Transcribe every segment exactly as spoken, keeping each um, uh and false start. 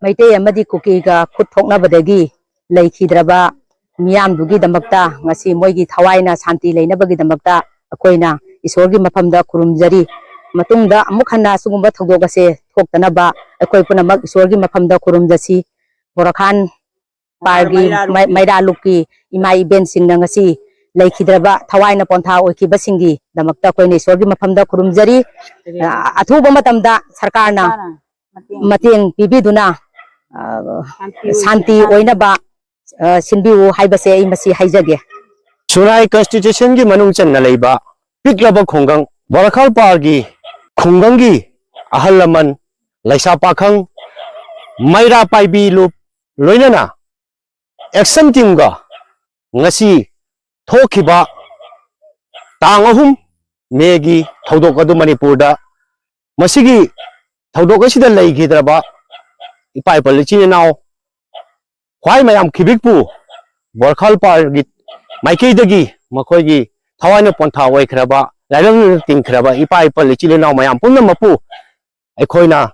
ꯃꯩꯇꯩ ꯑꯃꯗꯤ ꯀꯨꯀꯤꯒ ꯈꯨꯠ ꯊꯣꯛꯅꯕꯗꯒꯤ ꯂꯩꯈꯤꯗ꯭ꯔꯕ ꯃꯤꯌꯥꯝꯗꯨꯒꯤꯗꯃꯛꯇ ꯉꯁꯤ ꯃꯣꯏꯒꯤ ꯊꯋꯥꯏꯅ ꯁꯥꯟꯇꯤ ꯂꯩꯅꯕꯒꯤꯗꯃꯛꯇ ꯑꯩꯈꯣꯏꯅ ꯏꯁꯣꯔꯒꯤ ꯃꯐꯝꯗ ꯈꯨꯔꯨꯝꯖꯔꯤ꯫ ꯃꯇꯨꯡꯗ ꯑꯃꯨꯛ ꯍꯟꯅ ꯁꯤꯒꯨꯝꯕ ꯊꯧꯗꯣꯛ ꯑꯁꯦ ꯊꯣꯛꯇꯅꯕ ꯑꯩꯈꯣꯏ ꯄꯨꯝꯅꯃꯛ ꯏꯁꯣꯔꯒꯤ ꯃꯐꯝꯗ ꯈꯨꯔꯨꯝꯖꯁꯤ꯫ ꯕꯣꯔꯥꯈꯥꯟ ꯄꯥꯔꯒꯤ ꯃꯩꯔꯥ ꯂꯨꯞꯀꯤ꯫ ꯃꯩ-, ꯃꯩꯔꯥ ꯂꯨꯞꯀꯤ ꯏꯃꯥ ꯏꯕꯦꯟꯁꯤꯡꯅ ꯉꯁꯤ ꯂꯩꯈꯤꯗ꯭ꯔꯕ ꯊꯋꯥꯏꯅ ꯄꯣꯟꯊꯥ ꯑꯣꯏꯈꯤꯕꯁꯤꯡꯒꯤꯗꯃꯛꯇ ꯑꯩꯈꯣꯏꯅ ꯏꯁꯣꯔꯒꯤ ꯃꯐꯝꯗ ꯈꯨꯔꯨꯝꯖꯔꯤ꯫ ꯑ-, ꯑꯊꯨꯕ ꯃꯇꯝꯗ ꯁꯔꯀꯥꯔꯅ ꯃꯇꯦꯡ ꯄꯤꯕꯤꯗꯨꯅ, ꯑ, ꯁꯥꯟꯇꯤ ꯑꯣꯏꯅꯕ, ꯑ, ꯁꯤꯟꯕꯤꯌꯨ ꯍꯥꯏꯕꯁꯦ ꯑꯩ ꯃꯁꯤ ꯍꯥꯏꯖꯒꯦ꯫ ꯁꯨꯔꯥꯏ constitution ꯒꯤ ꯃꯅꯨꯡ ꯆꯟꯅ ꯂꯩꯕ ꯄꯤꯛꯂꯕ ꯈꯨꯡꯒꯪ ꯕꯣꯔꯥꯈꯥꯜ ꯄꯥꯔꯒꯤ ꯈꯨꯡꯒꯪꯒꯤ ꯑꯍꯜ ꯂꯃꯟ, ꯂꯩꯁꯥ ꯄꯥꯈꯪ, ꯃꯩꯔꯥ ꯄꯥꯏꯕꯤ ꯂꯨꯞ, ꯂꯣꯏꯅꯅ action team ꯒ ꯉꯁꯤ ꯊꯣꯛꯈꯤꯕ ꯇꯥꯡ ꯑꯍꯨꯝ ꯃꯦꯒꯤ ꯊꯧꯗꯣꯛ ꯑꯗꯨ ꯃꯅꯤꯄꯨꯔꯗ, ꯃꯁꯤꯒꯤ ꯊꯧꯗꯣꯛ ꯑꯁꯤꯗ ꯂꯩꯈꯤꯗ꯭ꯔꯕ ꯏꯄꯥ ꯏꯄꯜ ꯏꯆꯤꯟ ꯏꯅꯥꯎ ꯈ꯭ꯋꯥꯏ ꯃꯌꯥꯝ ꯈꯤꯕꯤꯛꯄꯨ ꯕꯣꯔꯥꯈꯥꯜ ꯄꯥꯔꯒꯤ ꯃꯥꯏꯀꯩꯗꯒꯤ ꯃꯈꯣꯏꯒꯤ ꯊꯋꯥꯏꯅ ꯄꯣꯟꯊꯥ ꯑꯣꯏꯈ꯭ꯔꯕ, ꯂꯥꯏꯔꯝꯅ ꯇꯤꯟꯈ꯭ꯔꯕ ꯏꯄꯥ ꯏꯄꯜ ꯏꯆꯤꯜ ꯏꯅꯥꯎ ꯃꯌꯥꯝ ꯄꯨꯝꯅꯃꯛꯄꯨ ꯑꯩꯈꯣꯏꯅ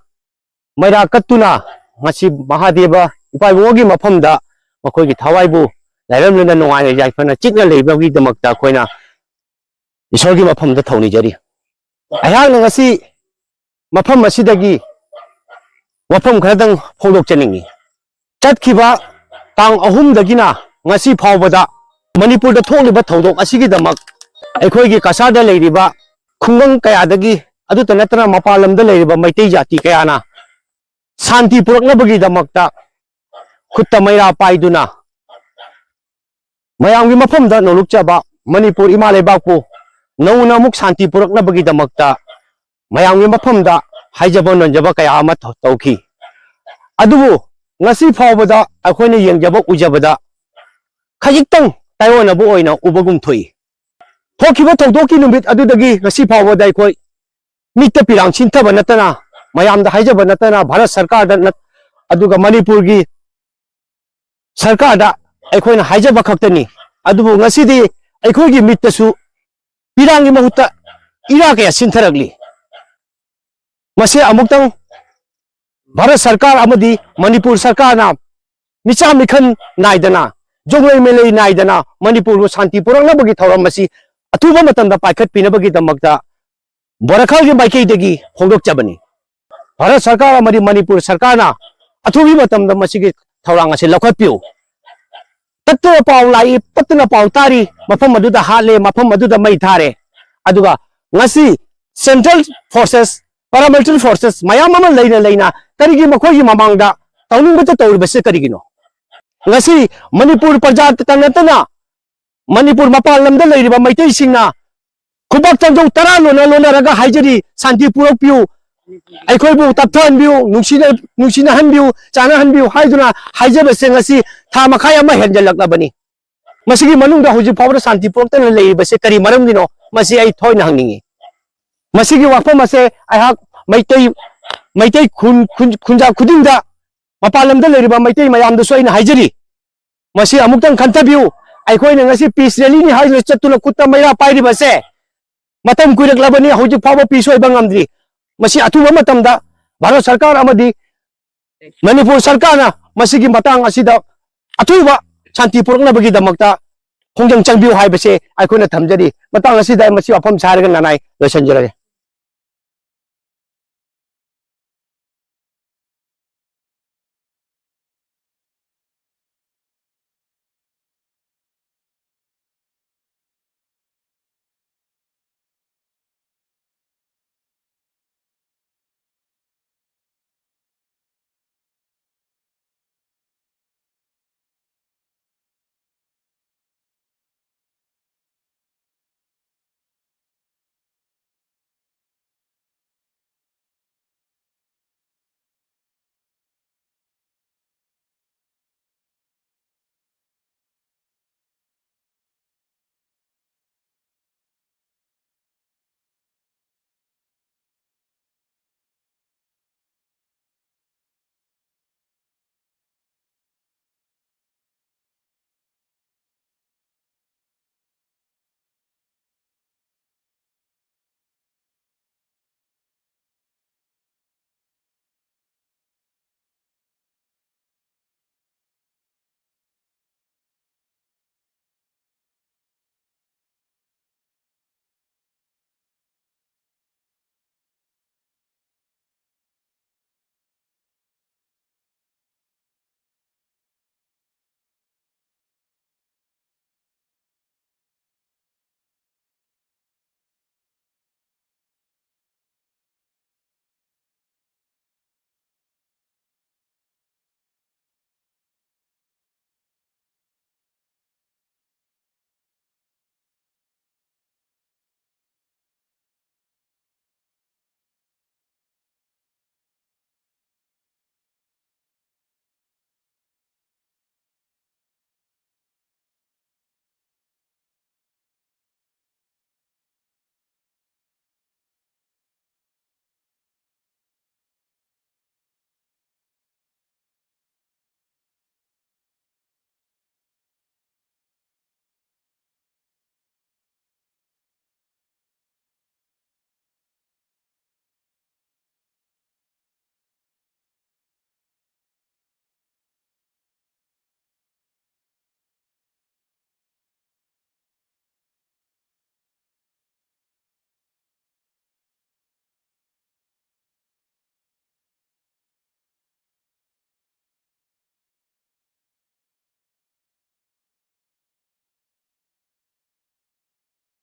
ꯃꯩꯔꯥ ꯀꯠꯇꯨꯅ ꯉꯁꯤ ꯃꯍꯥꯗꯦꯕ ꯏꯄꯥ ꯏꯕꯨꯡꯉꯣꯒꯤ ꯃꯐꯝꯗ ꯃꯈꯣꯏꯒꯤ ꯊꯋꯥꯏꯕꯨ ꯂꯥꯏꯔꯝꯅ ꯅꯨꯡꯉꯥꯏꯅ ꯌꯥꯏꯐꯅ ꯆꯤꯛꯅ ꯂꯩꯕꯒꯤꯗꯃꯛꯇ ꯑꯩꯈꯣꯏꯅ ꯏꯁꯣꯔꯒꯤ ꯃꯐꯝꯗ ꯊꯧꯅꯤꯖꯔꯤ꯫ ꯑꯩꯍꯥꯛꯅ ꯉꯁꯤ ꯃꯐꯝ ꯑꯁꯤꯗꯒꯤ ꯋꯥꯐꯝ ꯈꯔꯗꯪ ꯐꯣꯡꯗꯣꯛꯆꯅꯤꯡꯏ꯫ ꯆꯠꯈꯤꯕ ꯇꯥꯡ ꯑꯍꯨꯝꯗꯒꯤꯅ ꯉꯁꯤ ꯐꯥꯎꯕꯗ ꯃꯅꯤꯄꯨꯔꯗ ꯊꯣꯛꯂꯤꯕ ꯊꯧꯗꯣꯛ ꯑꯁꯤꯒꯤꯗꯃꯛ ꯑꯩꯈꯣꯏꯒꯤ ꯀꯁꯥꯔꯗ ꯂꯩꯔꯤꯕ ꯈꯨꯡꯒꯪ ꯀꯌꯥꯗꯒꯤ, ꯑꯗꯨꯇ ꯅꯠꯇꯅ ꯃꯄꯥꯟ ꯂꯝꯗ ꯂꯩꯔꯤꯕ ꯃꯩꯇꯩ ꯖꯥꯇꯤ ꯀꯌꯥꯅ ꯁꯥꯟꯇꯤ ꯄꯨꯔꯛꯅꯕꯒꯤꯗꯃꯛꯇ ꯈꯨꯠꯇ ꯃꯩꯔꯥ ꯄꯥꯏꯗꯨꯅ ꯃꯌꯥꯝꯒꯤ ꯃꯐꯝꯗ ꯅꯣꯂꯨꯛꯆꯕ ꯃꯅꯤꯄꯨꯔ ꯏꯃꯥ ꯂꯩꯕꯥꯛꯄꯨ ꯅꯧꯅ ꯑꯃꯨꯛ ꯁꯥꯟꯇꯤ ꯄꯨꯔꯛꯅꯕꯒꯤꯗꯃꯛꯇ ꯃꯌꯥꯝꯒꯤ ꯃꯐꯝꯗ ꯍꯥꯏꯖꯕ ꯅꯣꯟꯖꯕ ꯀꯌꯥ ꯑꯃ ꯇꯧ-, ꯇꯧꯈꯤ꯫ ꯑꯗꯨꯕꯨ ꯉꯁꯤ ꯐꯥꯎꯕꯗ ꯑꯩꯈꯣꯏꯅ ꯌꯦꯡꯖꯕ ꯎꯖꯕꯗ ꯈꯖꯤꯛꯇꯪ ꯇꯥꯏꯑꯣꯟꯅꯕ ꯑꯣꯏꯅ ꯎꯕꯒꯨꯝ ꯊꯣꯛꯏ꯫ ꯊꯣꯛꯈꯤꯕ ꯊꯧꯗꯣꯛꯀꯤ ꯅꯨꯃꯤꯠ ꯑꯗꯨꯗꯒꯤ ꯉꯁꯤ ꯐꯥꯎꯕꯗ ꯑꯩꯈꯣꯏ ꯃꯤꯠꯇ ꯄꯤꯔꯥꯡ ꯁꯤꯟꯊꯕ ꯅꯠꯇꯅ, ꯃꯌꯥꯝꯗ ꯍꯥꯏꯖꯕ ꯅꯠꯇꯅ, ꯚꯥꯔꯠ ꯁꯔꯀꯥꯔꯗ ꯅꯠ-, ꯑꯗꯨꯒ ꯃꯅꯤꯄꯨꯔꯒꯤ ꯁꯔꯀꯥꯔꯗ ꯑꯩꯈꯣꯏꯅ ꯍꯥꯏꯖꯕ ꯈꯛꯇꯅꯤ꯫ ꯑꯗꯨꯕꯨ ꯉꯁꯤꯗꯤ ꯑꯩꯈꯣꯏꯒꯤ ꯃꯤꯠꯇꯁꯨ ꯄꯤꯔꯥꯡꯒꯤ ꯃꯍꯨꯠꯇ ꯏꯔꯥ ꯀꯌꯥ ꯁꯤꯟꯊꯔꯛꯂꯤ꯫ ꯃꯁꯤ ꯑꯃꯨꯛꯇꯪ ꯚꯥꯔꯠ ꯁꯔꯀꯥꯔ ꯑꯃꯗꯤ ꯃꯅꯤꯄꯨꯔ ꯁꯔꯀꯥꯔꯅ ꯃꯤꯆꯥ ꯃꯤꯈꯜ ꯅꯥꯏꯗꯅ, ꯖꯣꯡꯂꯩ ꯃꯩꯂꯩ ꯅꯥꯏꯗꯅ ꯃꯅꯤꯄꯨꯔꯕꯨ ꯁꯥꯟꯇꯤ ꯄꯨꯔꯛꯅꯕꯒꯤ ꯊꯧꯔꯝ ꯑꯁꯤ ꯑꯊꯨꯕ ꯃꯇꯝꯗ ꯄꯥꯏꯈꯠꯄꯤꯅꯕꯒꯤꯗꯃꯛꯇ ꯕꯣꯔꯥꯈꯥꯜꯒꯤ ꯃꯥꯏꯀꯩꯗꯒꯤ ꯐꯣꯡꯗꯣꯛꯆꯕꯅꯤ꯫ ꯚꯥꯔꯠ ꯁꯔꯀꯥꯔ ꯑꯃꯗꯤ ꯃꯅꯤꯄꯨꯔ ꯁꯔꯀꯥꯔꯅ ꯑꯊꯨꯕ ꯃꯇꯝꯗ ꯃꯁꯤꯒꯤ ꯊꯧꯔꯥꯡ ꯑꯁꯤ ꯂꯧꯈꯠꯄꯤꯌꯨ꯫ ꯇꯠꯇꯅ ꯄꯥꯎ ꯂꯥꯛꯏ, ꯇꯠꯇꯅ ꯄꯥꯎ ꯇꯥꯔꯤ, ꯃꯐꯝ ꯑꯗꯨꯗ ꯍꯥꯠꯂꯦ, ꯃꯐꯝ ꯑꯗꯨꯗ ꯃꯩ ꯊꯥꯔꯦ꯫ ꯑꯗꯨꯒ ꯉꯁꯤ central forces, paramilitary forces ꯃꯌꯥꯝ ꯑꯃ ꯂꯩꯅ ꯂꯩꯅ ꯀꯔꯤꯒꯤ ꯃꯈꯣꯏꯒꯤ ꯃꯃꯥꯡꯗ ꯇꯧꯅꯤꯡꯕꯇ ꯇꯧꯔꯤꯕꯁꯦ ꯀꯔꯤꯒꯤꯅꯣ? ꯉꯁꯤ ꯃꯅꯤꯄꯨꯔ ꯄ꯭ꯔꯖꯥꯇ ꯅꯠꯇꯅ ꯃꯅꯤꯄꯨꯔ ꯃꯄꯥꯟ ꯂꯝꯗ ꯂꯩꯔꯤꯕ ꯃꯩꯇꯩꯁꯤꯡꯅ ꯈꯨꯕꯥꯛ ꯆꯟꯖꯧ ꯇꯔꯥ ꯂꯣꯟꯅ ꯂꯣꯟꯅꯔꯒ ꯍꯥꯏꯖꯔꯤ, "ꯁꯥꯟꯇꯤ ꯄꯨꯔꯛꯄꯤꯌꯨ, ꯑꯩꯈꯣꯏꯕꯨ ꯇꯞꯊꯍꯟꯕꯤꯌꯨ, ꯅꯨꯡꯁꯤꯅ-, ꯅꯨꯡꯁꯤꯅꯍꯟꯕꯤꯌꯨ, ꯆꯥꯟꯅꯍꯟꯕꯤꯌꯨ" ꯍꯥꯏꯗꯨꯅ ꯍꯥꯏꯖꯕꯁꯦ ꯉꯁꯤ ꯊꯥ ꯃꯈꯥꯏ ꯑꯃ ꯍꯦꯟꯖꯜꯂꯛꯂꯕꯅꯤ꯫ ꯃꯁꯤꯒꯤ ꯃꯅꯨꯡꯗ ꯍꯧꯖꯤꯛ ꯐꯥꯎꯕꯗ ꯁꯥꯟꯇꯤ ꯄꯨꯔꯛꯇꯅ ꯂꯩꯔꯤꯕꯁꯦ ꯀꯔꯤ ꯃꯔꯝꯒꯤꯅꯣ? ꯃꯁꯤ ꯑꯩ ꯊꯣꯏꯅ ꯍꯪꯅꯤꯡꯉꯤ꯫ ꯃꯁꯤꯒꯤ ꯋꯥꯐꯝ ꯑꯁꯦ ꯑꯩꯍꯥꯛ ꯃꯩꯇꯩ, ꯃꯩꯇꯩ ꯈꯨꯟ-, ꯈꯨꯟ-, ꯈꯨꯟꯖꯥ ꯈꯨꯗꯤꯡꯗ, ꯃꯄꯥꯟ ꯂꯝꯗ ꯂꯩꯔꯤꯕ ꯃꯩꯇꯩ ꯃꯌꯥꯝꯗꯁꯨ ꯑꯩꯅ ꯍꯥꯏꯖꯔꯤ, ꯃꯁꯤ ꯑꯃꯨꯛꯇꯪ ꯈꯟꯊꯕꯤꯌꯨ꯫ ꯑꯩꯈꯣꯏꯅ ꯉꯁꯤ peace rally ꯅꯤ ꯍꯥꯏꯗꯨꯅ ꯆꯠꯇꯨꯅ ꯈꯨꯠꯇ ꯃꯩꯔꯥ ꯄꯥꯏꯔꯤꯕꯁꯦ ꯃꯇꯝ ꯀꯨꯏꯔꯛꯂꯕꯅꯤ, ꯍꯧꯖꯤꯛ ꯐꯥꯎꯕ peace ꯑꯣꯏꯕ ꯉꯝꯗ꯭ꯔꯤ꯫ ꯃꯁꯤ ꯑꯊꯨꯕ ꯃꯇꯝꯗ ꯚꯥꯔꯠ ꯁꯔꯀꯥꯔ ꯑꯃꯗꯤ ꯃꯅꯤꯄꯨꯔ ꯁꯔꯀꯥꯔꯅ ꯃꯁꯤꯒꯤ ꯃꯇꯥꯡ ꯑꯁꯤꯗ ꯑꯊꯨꯕ ꯁꯥꯟꯇꯤ ꯄꯨꯔꯛꯅꯕꯒꯤꯗꯃꯛꯇ ꯈꯣꯡꯖꯪ ꯆꯪꯕꯤꯌꯨ ꯍꯥꯏꯕꯁꯦ ꯑꯩꯈꯣꯏꯅ ꯊꯝꯖꯔꯤ꯫ ꯃꯇꯥꯡ ꯑꯁꯤꯗ ꯑꯩ ꯃꯁꯤ ꯋꯥꯐꯝ ꯁꯥꯔꯒ ꯅꯅꯥꯏ ꯂꯣꯏꯁꯤꯟꯖꯔꯒꯦ꯫